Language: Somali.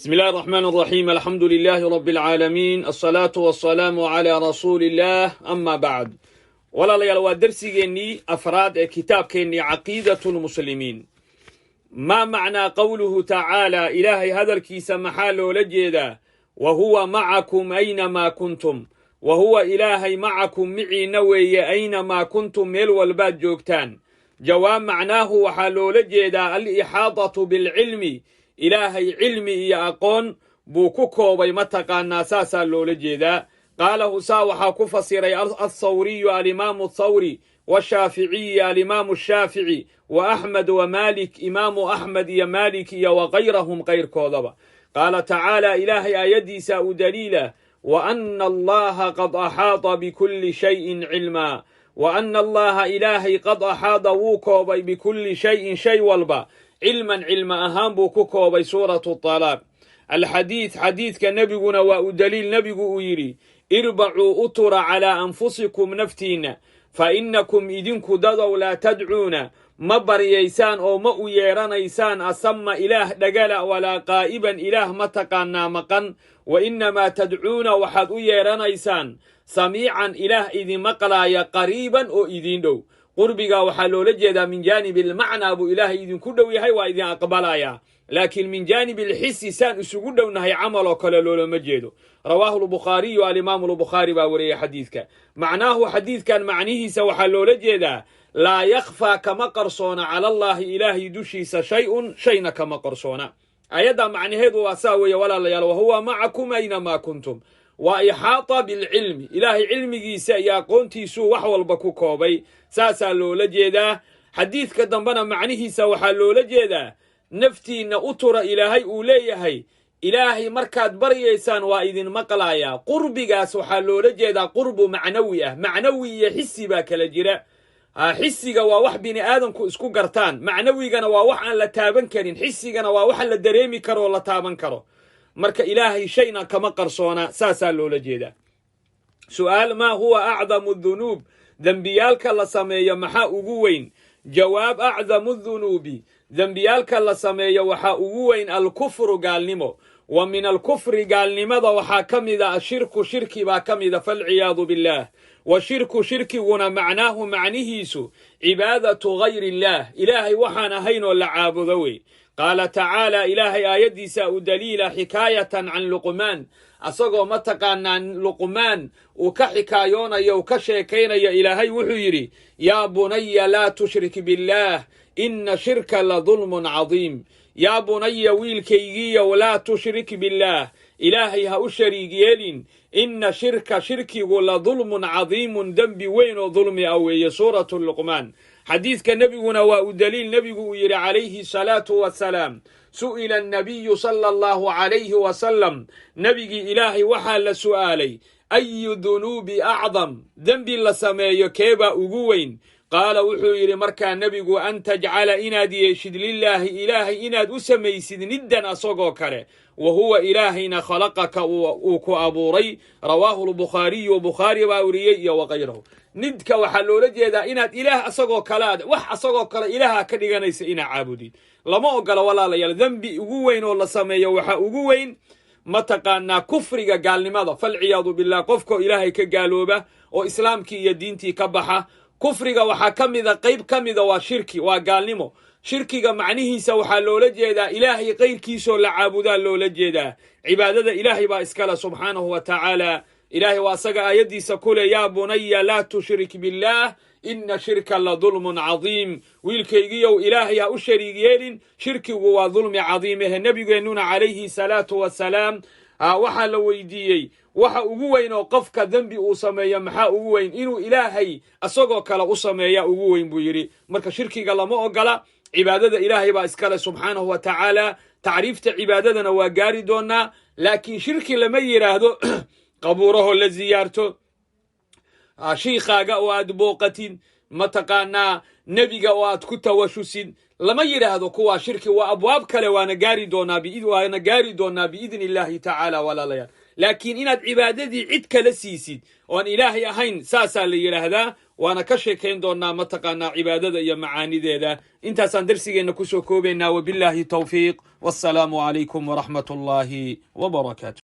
بسم الله الرحمن الرحيم، الحمد لله رب العالمين، الصلاة والسلام على رسول الله، أما بعد. Walaalayaal, waa darsigeennii afraad ee kitaabkeennii Caqiidat Lmuslimiin. ما معنى قوله تعالى? Ilaahay hadalkiisa maxaa loola jeedaa? وهو معكم أينما كنتم. وهو Ilaahay معكم miciina weeye, أينما كنتم meel walbaad joogtaan. Jawaab: معناه waxaa loola jeedaa الإحاطة بالعلم. Ilaahay cilmi iyo aqoon buu ku koobay, mataqaanaa, saasaa loola jeedaa. قاله saa waxaa ku fasiray الثوري alimaamu Thawri, والشافعي alimaamu Shaafici, وأحمد ومالك imaamu Axmed iyo Maalik iyo وغيرهم kayrkoodaba. قال تعالى Ilaahay aayaddiisa u daliila: وأن الله قد أحاط بكل شيء علما. وأن الله Ilaahay قد أحاط wuu koobay, بكل شيء shay walba, علما cilma ahaan buu ku koobay. Suuratu Talaaq. الحديث xadiidka nebiguna waa u daliil. Nebigu uu yidhi: اربعوا u tura, على أنفسكم naftiinna, فإنكم idinku dadow, لا تدعون ma baryaysaan oo ma u yeedhanaysaan, أصم Ilaah dhagala, ولا غائبا Ilaah ma taqaanaa maqan. وإنما تدعون waxaad u yeedhanaysaan, سميعا Ilaah idin maqlaaya, قريبا oo idiin dhow. Qurbiga waxaa loola jeedaa من جانب المعنى buu Ilaahay idinku dhow yahay, waa idin aqbalayaa, laakiin من جانب الحس saan isugu dhownahay camal oo kale loolama jeedo. رواه البخاري alimaamu Lbukhaari baa wariyey xadiidka. معناه xadiidkan macnihiisa waxaa loola jeedaa لا يخفى kama qarsoona, على الله Ilaahay dushiisa, شيء shayna kama qarsoona. Ayaddaa macnaheedu waa saa weeye, walaalayaal: وهو معكم أينما كنتم waa إحاطة بالعلم. Ilaahay cilmigiisa iyo aqoontiisuu wax walba ku koobay, saasaa loola jeedaa. Xadiidka dambena macnihiisa waxaa loola jeedaa naftiinna u tura Ilaahay uu leeyahay, Ilaahay markaad baryaysaan waa idin maqlayaa. Qurbigaas waxaa loola jeedaa qurbu macnawi ah. Macnawi iyo xisi baa kala jira. Xisiga waa wax bini aadamku isku gartaan, macnawigana waa wax aan la taaban karin, xisigana waa wax la dareemi karo oo la taaban karo. Marka Ilaahay shayna kama qarsoona, saasaa loola jeedaa. Su'aal: ما هو أعظم الذنوب? Dembiyaalka la sameeyo maxaa ugu weyn? Jawaab: أعظم الذنوب dembiyaalka la sameeyo waxaa ugu weyn, الكفر gaalnimo. ومن الكفر gaalnimada waxaa ka mida, الشرك shirki baa ka mida, فالعياذ بالله. والشرك shirkiguna, معناه macnihiisu, عبادة غير الله Ilaahay waxaan ahayn oo la caabudo wey. قال تعالى Ilaahay aayaddiisa u daliila, حكاية عن لقمان asagoo mataqaanaa Luqmaan uu ka xikaayoonayo, uu ka sheekaynayo, Ilaahay wuxuu yidhi: يا بني لا تشرك بالله إن الشرك لظلم عظيم. يا بني wiilkaygiiyow, لا تشرك بالله Ilaahay ha u shariig yeelin, إن الشرك shirkigu, لظلم عظيم dembi weyn oo dulmi ah weeye. Suuratu Luqmaan. Xadiidka nebiguna waa u daliil. Nebigu uu yidhi calayhi salaatu wasalaam: سئل النبي صلى الله عليه وسلم nebigii Ilaahay waxaa la su'aalay: أي الذنوب أعظم? Dembi la sameeyo keebaa ugu weyn? قال wuxuu yidhi markaa nebigu: أن تجعل inaad yeeshid, لله Ilaahay inaad u samaysid, ندا asagoo kale, وهو Ilaahayna خلقك uu ku abuuray. رواه البخاري Bukhaari baa wariyey iyo وغيره. Nidka waxaa loola jeedaa inaad Ilaah asagoo kale aad wax asagoo kale Ilaaha ka dhiganaysa inaad caabudid lama ogola. Walaalayaal, dembi ugu weyn oo la sameeyo waxaa ugu weyn mataqaanaa kufriga, gaalnimada, فالعياذ بالله. Qofkoo Ilaahay ka gaalooba oo Islaamkii iyo diintii ka baxa. Kufriga waxaa ka mida, qayb ka mida waa shirki, waa gaalnimo. Shirkiga macnihiisa waxaa loola jeedaa Ilaahay kayrkiisoo la caabudaa loola jeedaa. Cibaadada Ilaahay baa iskale subxaanahu wa tacaala. Ilaahay waa asaga aayaddiisa kule: يا بني لا تشرك بالله إن الشرك لظلم عظيم. Wiilkaygiiyow, Ilaahay ha u shariig yeelin, shirkigu waa dulmi cadiim ehe. Nebigeennuna calayhi salaatu wasalaam waxaa la weydiiyey waxa ugu weyn oo qofka dembi uu sameeyo maxaa ugu weyn? Inuu Ilaahay isagoo kale u sameeya ugu weyn buu yidhi. Marka shirkiga lama ogola, cibaadada Ilaahay baa iskale subxaanahu wa tacaala. Tacriifta cibaadadana waa gaari doonaa, laakiin shirki lama yidhaahdo qabuurahoo la ziyaarto, shiikhaaga oo aad booqatid, mataqaanaa nebiga oo aad ku tawashusid, lama yidhaahdo kuwaa shirki. Waa abwaab kale, waana gaari doonaa بإذن الله تعالى, walaalayaal. Laakiin inaad cibaadadii cid kala siisid oon Ilaahay ahayn, saasaa la yidhaahdaa. Waana ka sheekayn doonaa, mataqaanaa, cibaadada iyo macaanideeda. Intaasaan darsigeenna kusoo koobaynaa. Wabilaahi towfiiq, wassalaamu calaykum waraxmat ullaahi wabarakaatu.